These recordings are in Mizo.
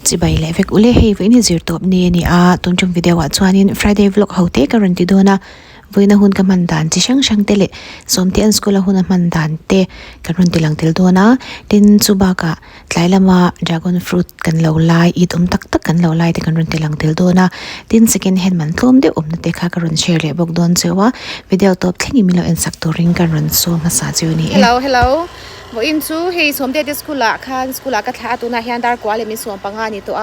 Chibai leh vek ule hei vawiin hi zir tawp ni a ni a, tun tum video ah chuanin Friday vlog ho te ka rawn ti dawn a, vawiina hun ka hman dan chi hrang hrang te leh Sawmte an school a hun a hman dan te kan rawn ti lang tel dawn a, tin chu bakah tlai lama dragon fruit kan lo lai it awm tak tak kan lo lai te kan rawn ti lang tel dawn a, tin second hand man tlawm deuh awmna te kha ka rawn share leh bawk dawn cheu a, video tawp thlengin min lo en sak turin ka rawn saw hmasa cheu a ni e. Hello hello. Vawiin chu hei Sawmte te school ah khan school ah ka thlah a tunah hian dar kua leh min sawm panga a ni tawh a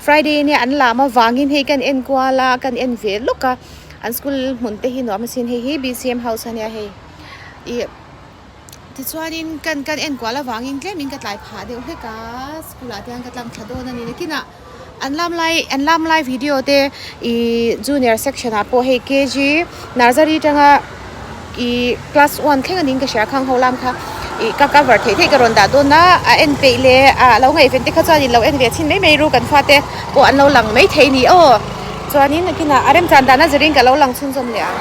Friday nia an lam avangin hei kan en kual a kan en ve lawk a an school hmun te hi nuam asin hei hi B_C_M house ania hei ih tichuanin kan kan en kual avangin tlemin ka tlai phah deuh hlek a school ah te hian ka tlang thla dawn a ni nakinah an lam lai an lam lai video te ih junior section ah pawh hei K_G nursery atanga ih class one thleng anin ka hria khang ho lam kha ih ka cover theih theih ka rawn dah dawn a a en peih leh ah lo ngaihven te kha chuan in lo en ve chhin mai mai ru kan fate pawh an lo lang mai thei ni aw chuanin nakinah a remchan dan a zirin ka lo lang chhunzawm leh ang.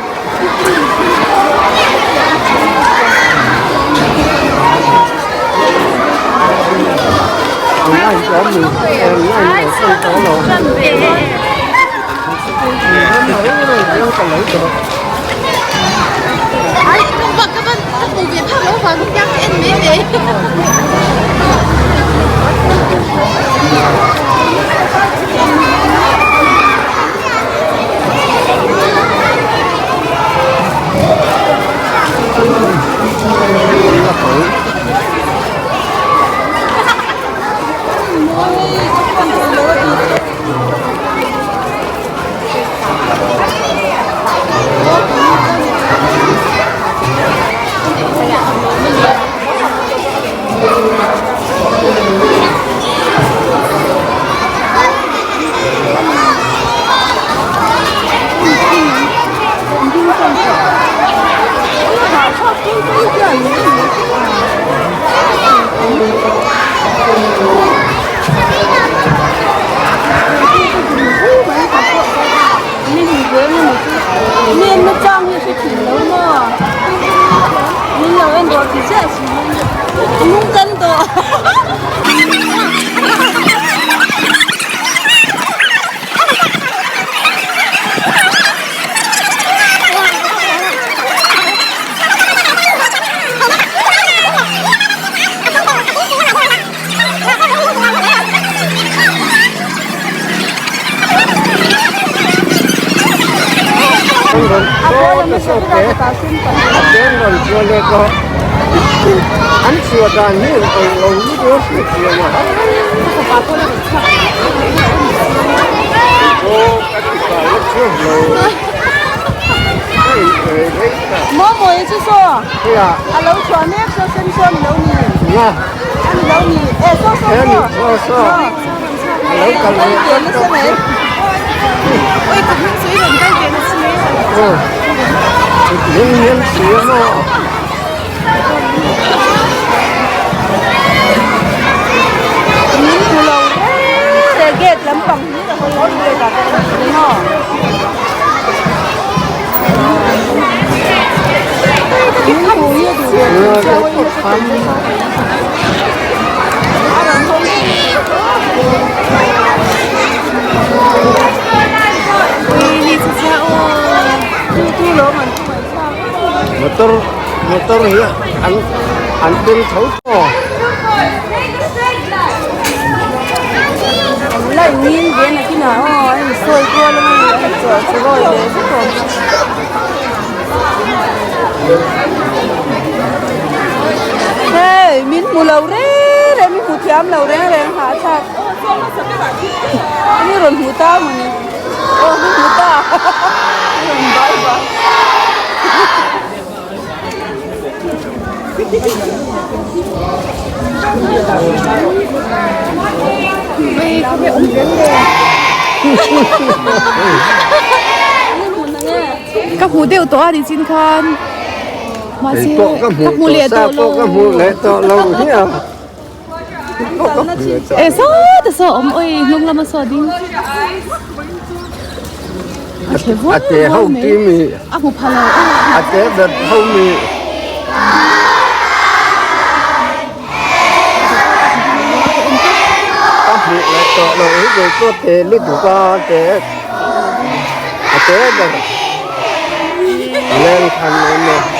Motor motor hi an an keng tho tho. Hei min hmu lo reng reng min hmu thiam lo reng reng hahthlak mi rawn hmu ta mawni aw min hmu ta mi rawn bai bai. Ka hmu deuh tawh a ni chin khan mahse ka hmu leh tawh lo ka hmu leh tawh lo hian e saw ta saw awm oi hnung lama saw ding a te ho ti mi a hmu pha lo a te ber ho mi ka hmu leh. tawh loh hi kei pawh te lutuk a te a te ber leng than awm e.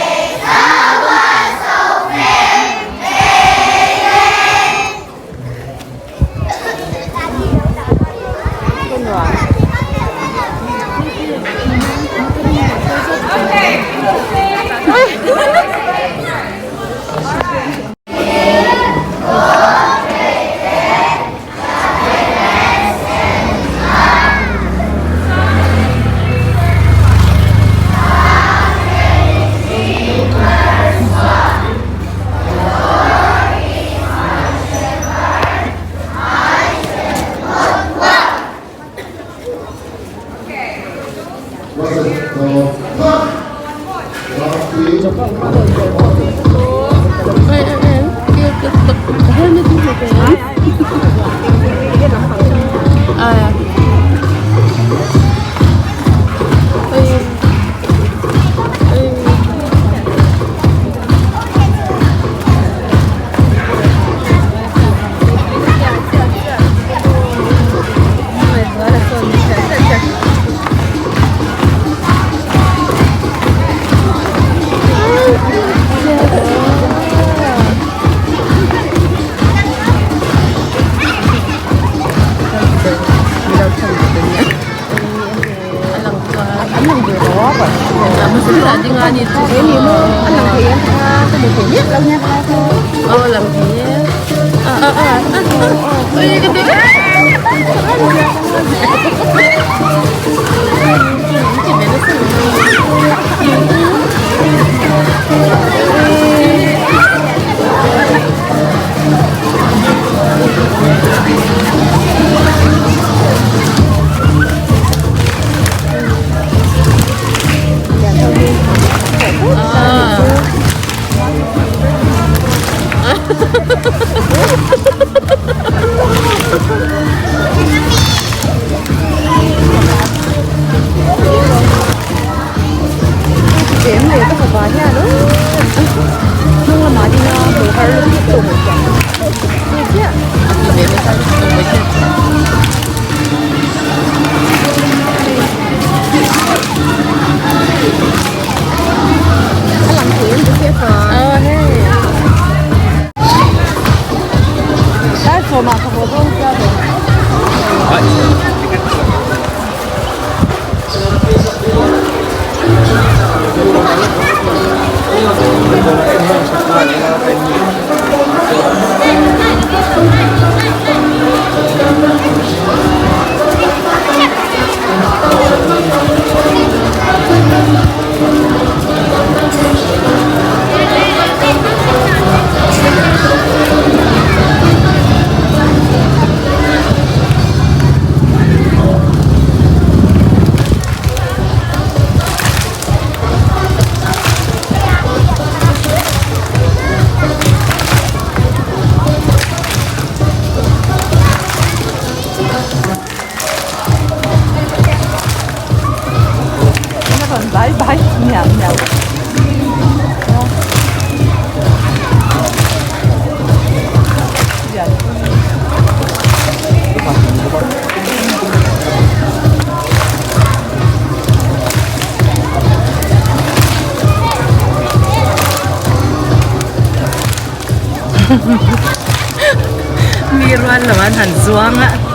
Mi rual lo an han zuang a.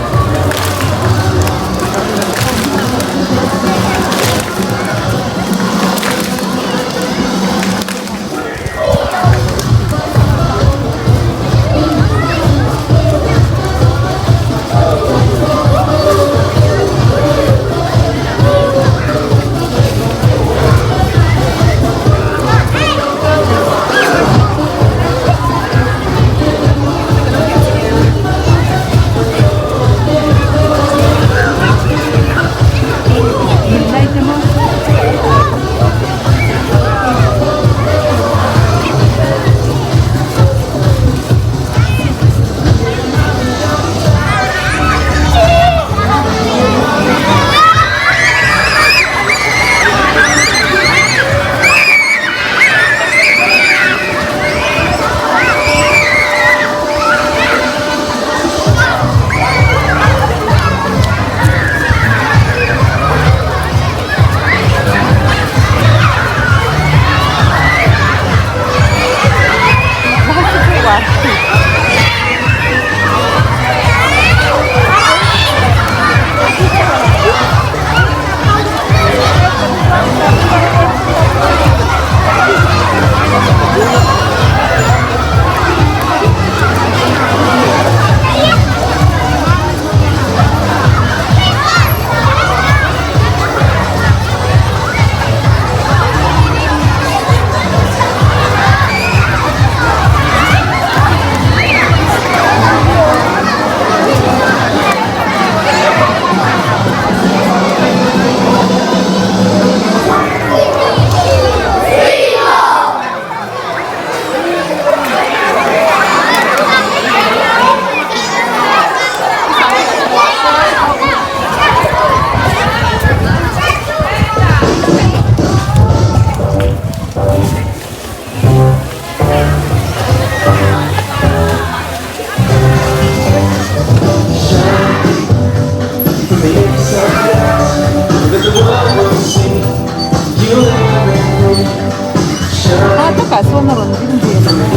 pawn a rawn ding ve lo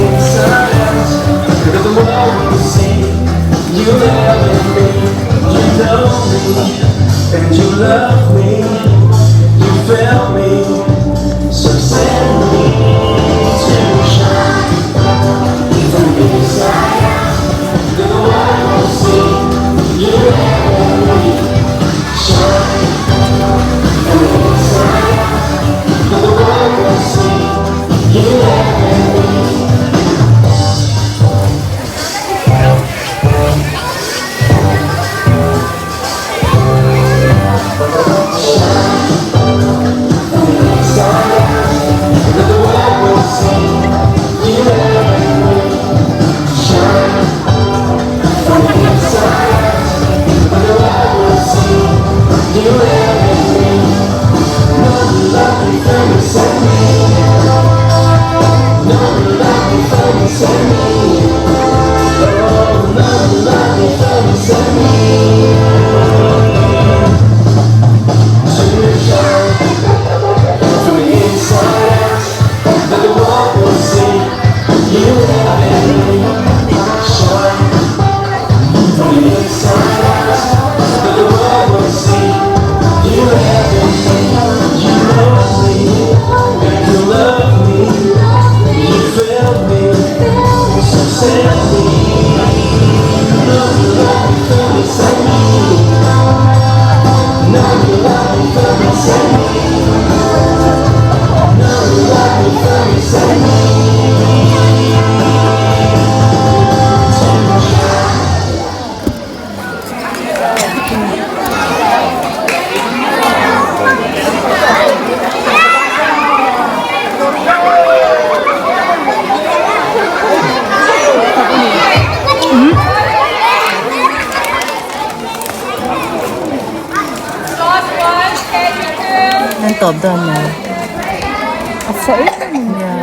An tawp dawn maw? A sa em em a nia.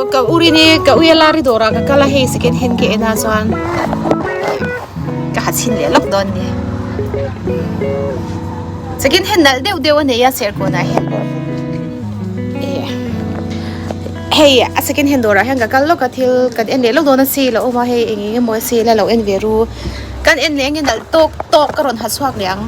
Ka urini ka uialari dawrah ka kal a hei second hand ka en a chuan ka ha chhin leh lawk dawn ni second hand nalh deuh deuh a nei a serkawnah hian hei a second hand dawrah hian ka kal lawk a thil kan en leh lawk dawn a sale a awm a hei eng eng emaw sale a lo en ve ru. Kan en leh ange nalh tawk tawk ka rawn ha chhuak leh ang.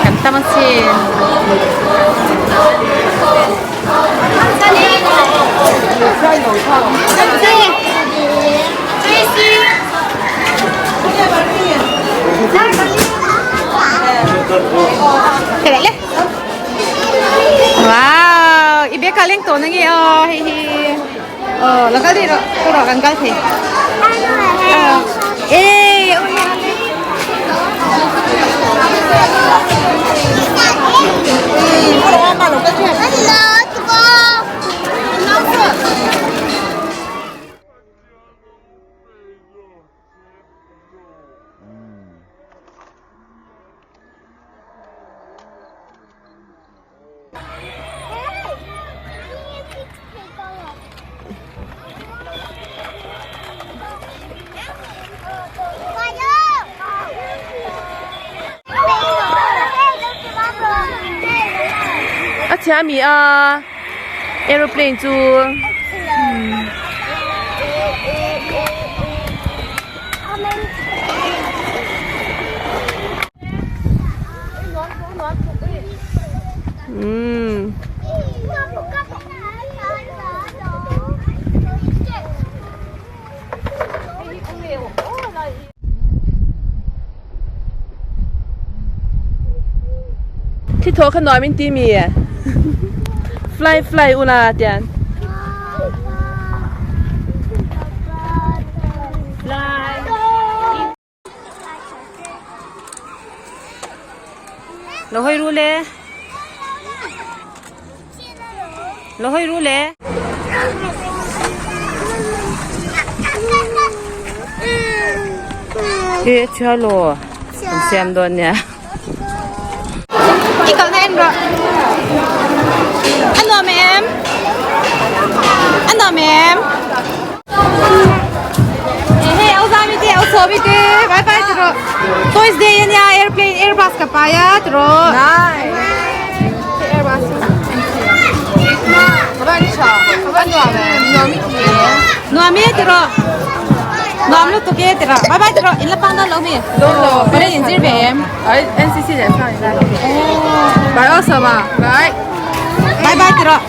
Kan tam a si. Wow, i bek ah leng tawh na nge aw hei hi aw lo kal thei rawh ka rawh kan kal thei e aw hi A chhia ami a aeroplane chu umm thi thaw kha nuam in ti mi fly fly ula tian Lo hawi ru le. Lo hawi ru le. He chhia lo an siam dawn nia. I kalna en rawh. A nuam em? A nuam em? Hei au zami te au sawmi te bye bye ti rawh. Toys day ania airplane airbus ka pai a ti rawh. Nice. Airbus. Nuam e ti rawh. Nuam lutuk e ti rawh. Bye bye ti rawh. In la pang dawn lo mi? Dawn lo. Parent in zir ve em? Ai NCC leh sang in la. Bye awesome a. Bye. Bye bye ti rawh.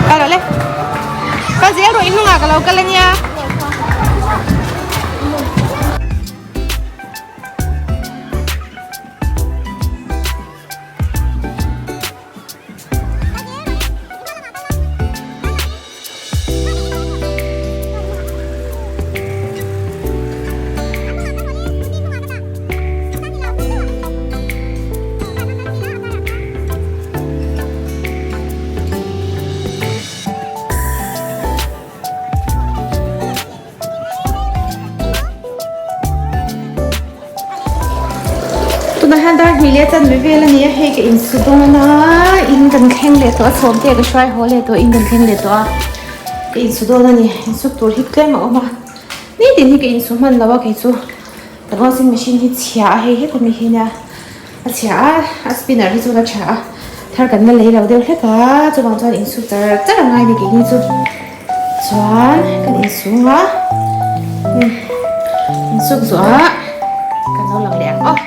Kal rawh le. Kal zel rawh i hnungah ka lo kal ania. Tunah hian dar hnih leh chanve vel a ni a hei ka insu dawn a in kan thleng leh tawh a chhawmte ka hruai haw leh tawh in kan thleng leh tawh a ka insu dawn a ni insuk tur hi tlem a awm a nitin hi ka insu hman lo a kei chu kan washing machine hi chhia a hei heta mi hi nia a chhia a a spinner hi chu la tha a thar kan la lei lo deuh hlek a chuvang chuan insuk char char a ngai a ni keini chu. Chuan kan insung a insuk zawh ah kan lo lang leh ang aw.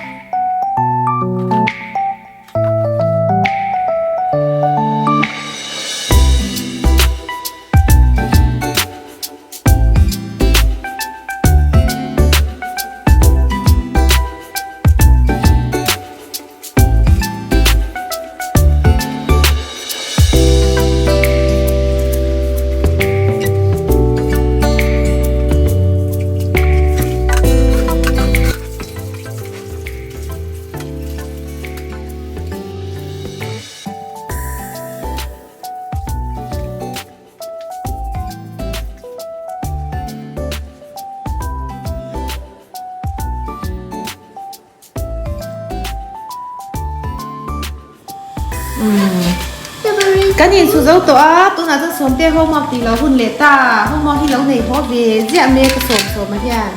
Kan insu zo tawh a, tunah chuan Sawmte homework tih lo hun leh ta, homework hi lo nei haw ve ziah mek a sawm sawm ah hian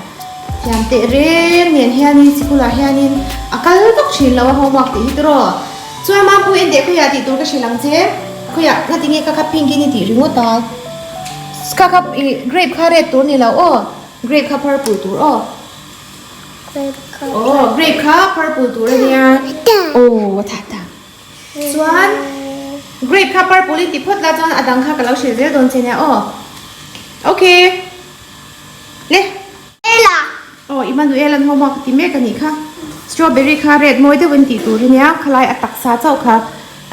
thiam teh reng nen hianin sikul ah hianin a kal vak thin lo a homework tih hi tawh chuan Mampui en teh khawiah tih tur ka hrilh ang che khawiah ngati nge ka kha pink in i tih ringawt a kha kha ih grape kha red tur ni lo aw grape kha purple tur aw. Aw grape kha purple tur a nia aw a tha ta chuan grape kha purple in ti phawt la chuan a dang kha ka lo hrilh zel dawn che nia aw okay le aw Emmanuel an homework ti mek a nih kha strawberry kha red mawi deuh in tih tur a nia khalai a taksa chauh kha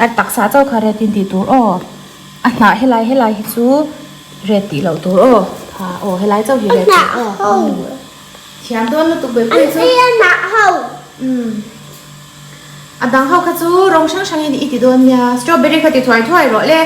a taksa chauh kha red in tih tur aw a hnah helai helai hi chu red tih loh tur aw aw helai chauh hi red tur aw. Thiam dawn lutuk ber pawh hi chu. Umm. A dang ho kha chu rawng hrang hrang in i ti dawn nia. Strawberry kha ti thuai thuai rawh le.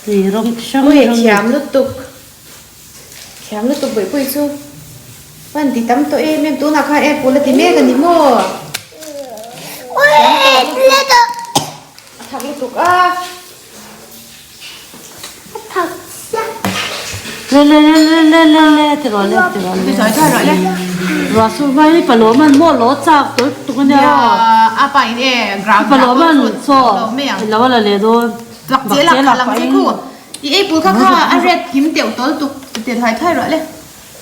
Hei rawng chi hrang hrang Thiam lutuk thiam lutuk buaipui chu pan ti tam tawh em em tunah khan apple a ti mek a ni maw a thak lutuk a. Le le le le le le le ti rawh le ti rawh le ruah sur hma hi palawm an maw lo chak tawh tuk a nia a pa in e ground palawm an chaw lo a la leh dawn tlak zel a khalang che khu i ei pul kha kha a red kim teuh tawl tuk ti thai thai rawh le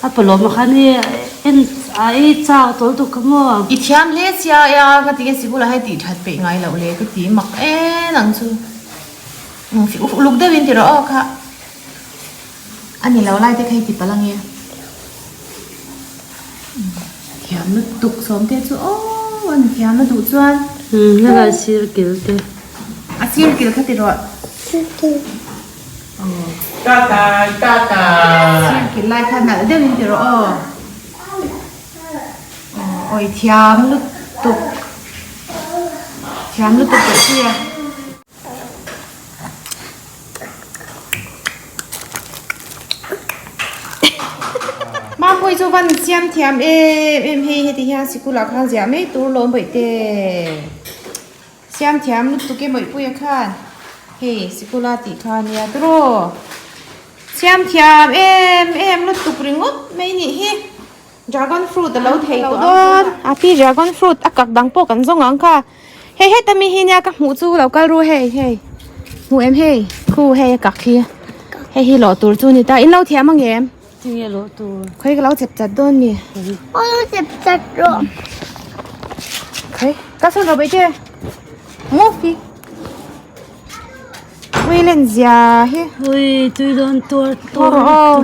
a palawm a khan i en a ei chak tawl tuk kha maw i thiam hle sia a ka ti nge sikul ah hei tih that peih ngai loh le ka ti mak en ang chu. Uluk deuhin ti rawh aw kha a ni lo lai te kha i ti palh ange. Thiam lutuk sawm te chu aw an thiam a duh chuan. Helai sir kil te. A sir kil kha ti rawh. Tatai tatai. Sir kil lai kha nalh deuhin ti rawh aw. Awi thiam lutuk. Thiam lutuk teh sia. Mapui chu van siam thiam em em hei heti hian sikul ah khan ziah mai tur lawm bawih te siam thiam lutuk e mawihpuia khan hei sikul a tih kha ania tiraw siam thiam em em lutuk ringawt mai nih hi. Dragon fruit a lo thei tawh dawn a pi dragon fruit a kak dang pawh kan zawng ang kha hei heta mi hi nia ka hmuh chu lo kal ru hei hei hmu em hei khu hei a kak hi hei hi lawh tur chu ni ta in lo thiam ang em tinge lawh tur khawi ka lo chep chat dawn ni aw lo chep chat rawh khawi ka sawn rawh baihte move hi ui len zia hi ui tui dawn tuar tuar aw.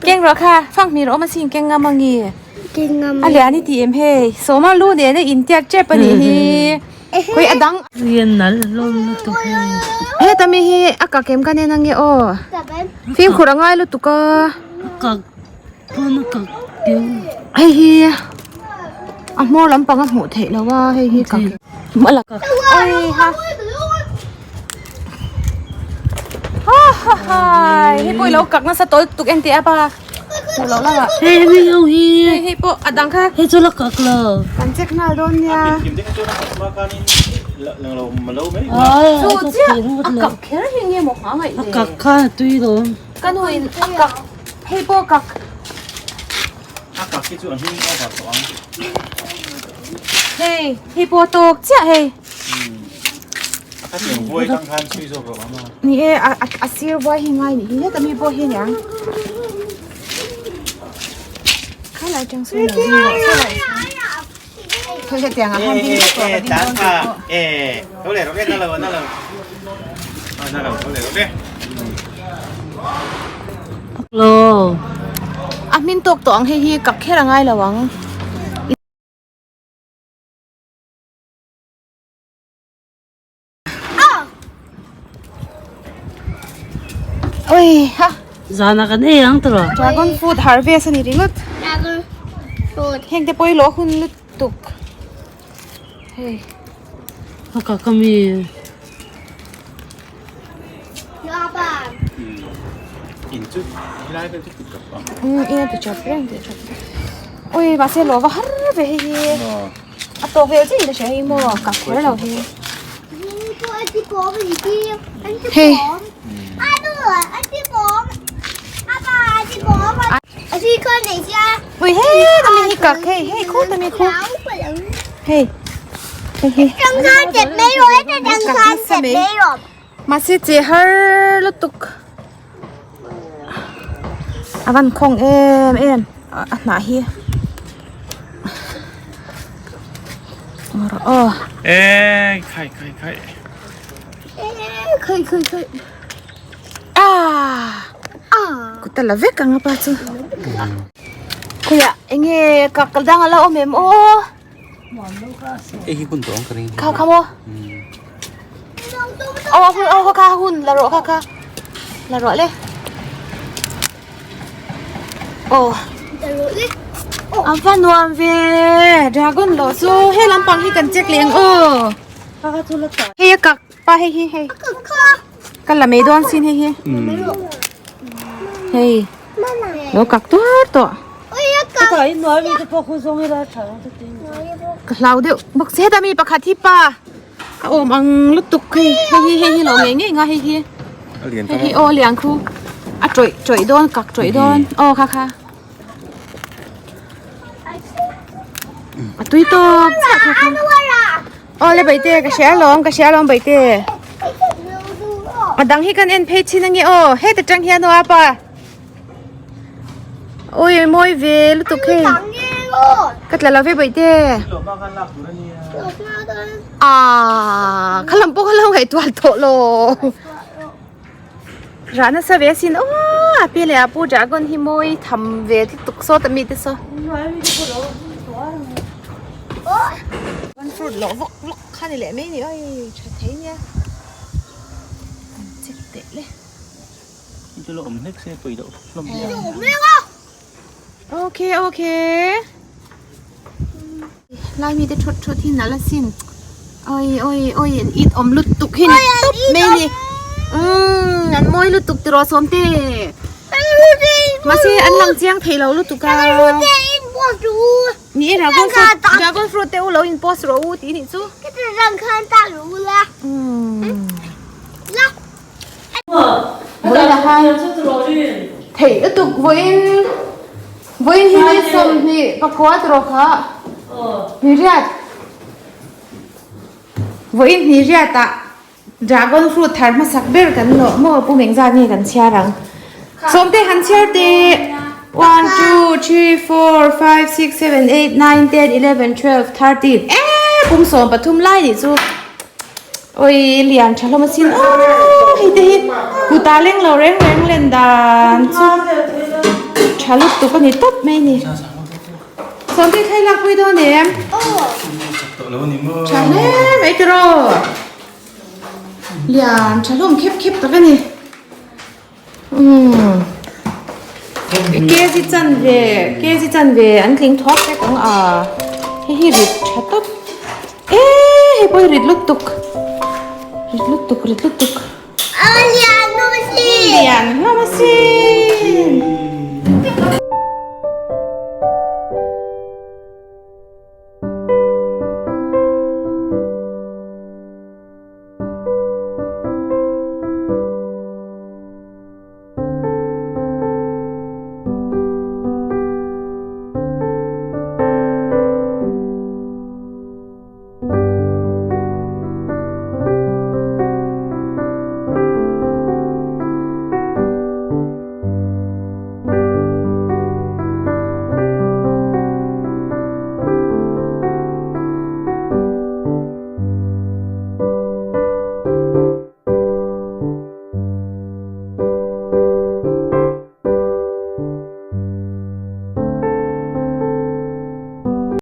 Keng rawh kha fang hmir awm asin keng ngam angi a lian i ti em hei sawma lu nen a intiat tep a nih hi. Khawi a dang. Rian nal hlawm lutuk hei. Heta mi hi a kak em ka nen ange aw. Fimkhur a ngai lutuk a. A kak pawn a kak deuh. Hei hi a hmawr lampang a hmuh theih loh a hei hi kak. Oi ha. Ha ha ha. Hei pawh i lo kak nasa tawl tuk en teh a pa. Hmuh loh lamah. Hei hemi ho hi. Hei hei pawh a dang kha. Hei chu la kak lo. Kan check nghal dawn nia. Ai Chu chiah a kak kher hi nge maw hma ngaih le. A kak khan a tui dawn. Ka nu in a kak hei pawh kak. A kak hi chu a hming over tawh ang. Hei hei pawh a tawk chiah hei. A tiang vuai tang khan chhui zawk rawh ang a. Ni e, a a sir vuai hi ngai nih hi heta mi pawh hi aniang. Kha lai tang sawn lo ding rawh saw lai Thôi hetiang ah khan ding vek rawh ka ding dawn tih pawh. E tho leh rawh e na lo na lo. Na lo tho leh rawh e. Lo. A hmin tawk tawh ang hei hi kak kher a ngai lo ang. Oi ha. Zana kan ei ang tawh. Dragon fruit harvest ani ringawt. Dragon fruit. Heng te pawh hi lo hun lutuk. Hei. A kak ami. In chu helai vel chu ti chawp ang. Um ina ti chawp reng ti chawp. Oi mahse lo va har ve hei hi. A tawk vel chiah in ka hria hei maw kak kher lo hi. Hei. Ui hei tami hi kak hei hei khu tami khu. Hei. Hei hi. Mahse che har lutuk. A van khawng em em a hnah hi aw e khai khai khai khai khai khai ah kut a la vek ang a pa chu khawiah enge kak dang a la awm em aw. Hei hi hun tawh ang ka ring. Kha kha maw? Aw hun aw kha kha hun la rawh kha kha. La rawh le. Aw. A va nuam ve. Dragon lo chu he lampang hi kan check leh ang aw. Hei a kak pa hei hi hei. Ka la mai dawn sin hei hi. Hei. Lo kak tuar tawh. Ka hlau deuh bawk che heta mi pakhat hi pa a awm ang lutuk hei hei hi hei hi lo ngei ngei nga hei hi hei hi aw lian khu a tawih tawih dawn kak tawih dawn aw kha kha a tui tawk chiah kha kha aw le baite ka hria alawm ka hria alawm baite a dang hi kan en phei chin ange aw heta tang hian aw apa. Oi mawi ve lutuk hei ka tla lo ve bawihte ah kha lam pawh kha lo ngaihtuah tawh lo rah nasa ve asin aw a pi leh a pu dragon hi mawi tham ve lutuk sawt ami te saw dragon fruit lawh vawk vawk kha ni leh mai ni oi tha thei nia an check teh le. Okay okay lai mi te thut thut hi nalh asin oi oi oi an it awm lutuk hi ni tawp mai a ni umm an mawi lutuk tiraw sawmte mahse an lang chiang thei lo lutuk a ni e dragon fruit dragon fruit te u lo in post rawh u tih nih chu umm. Theih lutuk vawiin vawiin hi ni 20 pakua tawh kha ni riat vawiin ni riat ah dragon fruit thar hmasak ber kan lawh maw pu mengzat nge kan chhiar ang sawmte han chhiar teh 1 2 3 4 5 6 7 8 9 10 11 12 13 e pum sawm pathum lai nih chu. Oi lian tha hlawm asin aw hei te hi kuta leng lo reng reng len dan chu tha lutuk a ni tawp mai a ni. Sawmte thai lak pui dawn em? lo a ni maw? Tha hle mai tiraw. Lian tha hlawm khep khep tak a ni. Umm. Kg chanve, kg chanve an tling thuak vek ang a. Hei hi rit tha tawp. E hei pawh hi rit lutuk. Rit lutuk, rit lutuk. A lian hlawm a si. Lian hlawm a si.